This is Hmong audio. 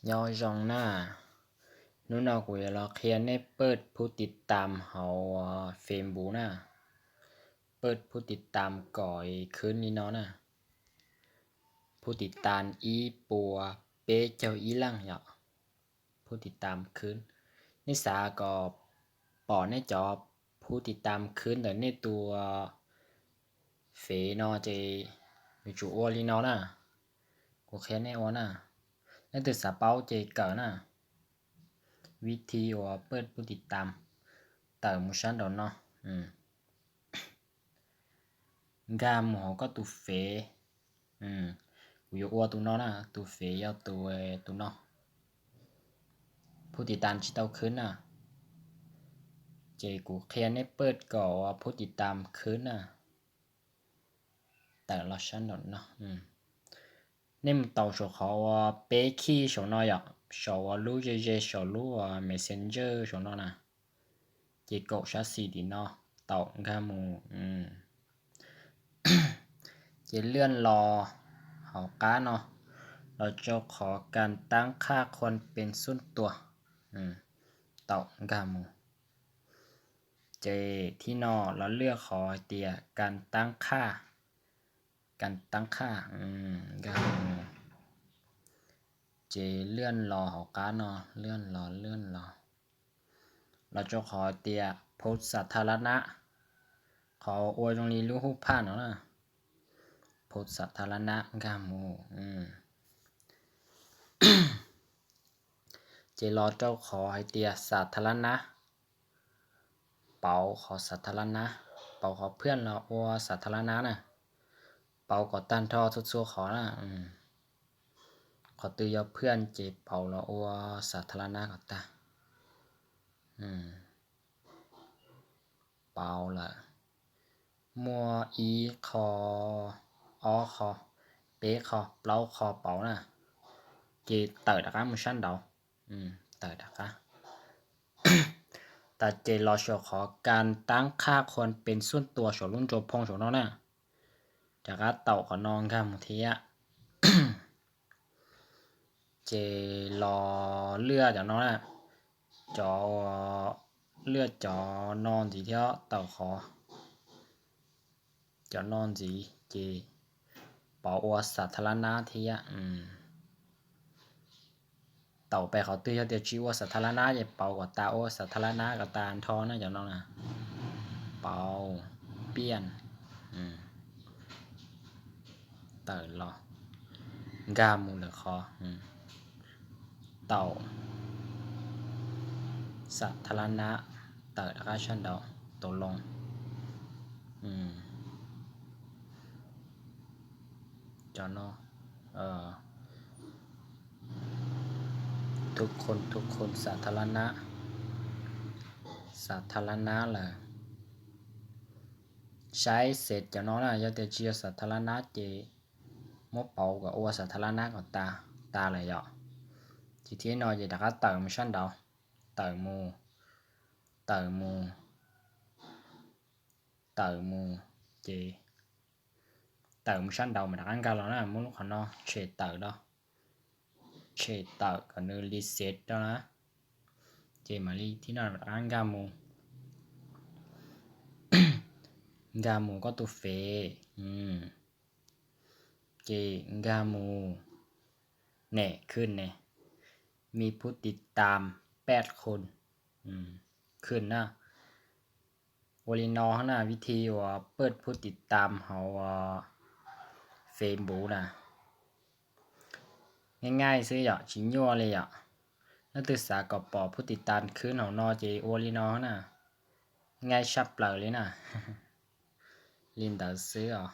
Nyob zoo na, hnub no kuv yuav los qhia nej pawj phub tiv tam hauv Facebook na. Pawj phub tiv tam kom khwb li no na. Phub tiv tam ib puas peb caug ib leej yom. Phub tiv tam khwb. Nej xav kom pom nej cov phub tiv tam khwb ntawm nej tus fev no ces yuav tsum ua li no na. Kuv qhia nej ua na. Leej twg xav paub ces kawm na. Vib thi uas pawj phub tiv tam, tawm mus sab nraum no. Nkag mus hauv koj tus fev. Kuv yuav ua tus no na, tus fev yog tus, tus no. Phub tiv tam tsis tau khwb na. Ces kuv qhia nej pawj kom ua phub tiv tam khwb na. Tawm los sab nraum no. Nej mus taus saum qhov uas peb khij saum no yom, saum uas lub ze ze saum lub Messenger saum no na. Ces kaum sab xis tim no, taum nkag mus. Ces lwaj los hauv qab no, los rau qhov kas tab qhaj khuam pes xuj tua, taum nkag mus. Ces thib no los lwaj qhov hais tias kas tab qhaj, kas tab qhaj nkag mus. Ces lwaj los hauv qab no, lwaj los lwaj los, los rau qhov tias phub xa tha la na, qhov ua zoo li lub hub phaj no na. Phub xa tha la na nkag mus. Ces los rau qhov hais tias xa tha la na, pauv qhov xa tha la na, pauv qhov phwaj los ua xa tha la na na. Pauv kom tag nrho txhua txhua qhov na. Qhov twg yog phwaj ces pauv los ua xa tha la na kom tag. Pauv lawm, muaj ib qho, ob qho, peb qho, plaub qho pauv na. Ces tawm rov qab mus sab nraud. Tawm rov qab. Tas ces los saum qhov kas tab qhaj khuam pes xuj tua saum lub nrau phoo saum no na. Rov qab taum qhov no nkag mus thiab. Ces los lwaj cov no na, cov, lwaj cov no ntxiv thiab taum qhov cov no ntxiv ces pauv ua xa tha la na thiab. Taum pes qhov twg yog tias tsis ua xa tha la na ces pauv kom tas ua xa tha la na kom tas nrho na cov no na. Pauv, piaj, tawm los, nkag mus lwm qhov, taum, xa tha la na, tawm rov qab sab nraud, tau loo. Cov no, thu khun, thu khun xa tha la na, xa tha la na lawm. Saib xes cov no na, yog tias tsis yog xa tha la na ces muab pauv kom ua xa tha la na kom tas, tas lawm yom. Ces thib no ces rov qab tawm mus sab nraud, tawm mus, tawm mus, tawm mus, ces tawm mus sab nraud mas rov qab nkag los na, muab lub qhov no tshem tawm rau, tshem tawm kom nws li xes rau na. Ces mam li thib no rov qab nkag mus, nkag mus koj tus fev, ces nkag mus, ne, khwb ne, mi phub tiv tam peb khun, khwb na. Ua li no na, vib thi uas pawj phub tiv tam hauv Facebook na. Nyaij nyaij xwb yom, tsis nyuaj li yom. Leej twg xav kom pom phub tiv tam khwb hauv no ces ua li no na. Nyaij saj plaws li na. Li ntawd xwb os.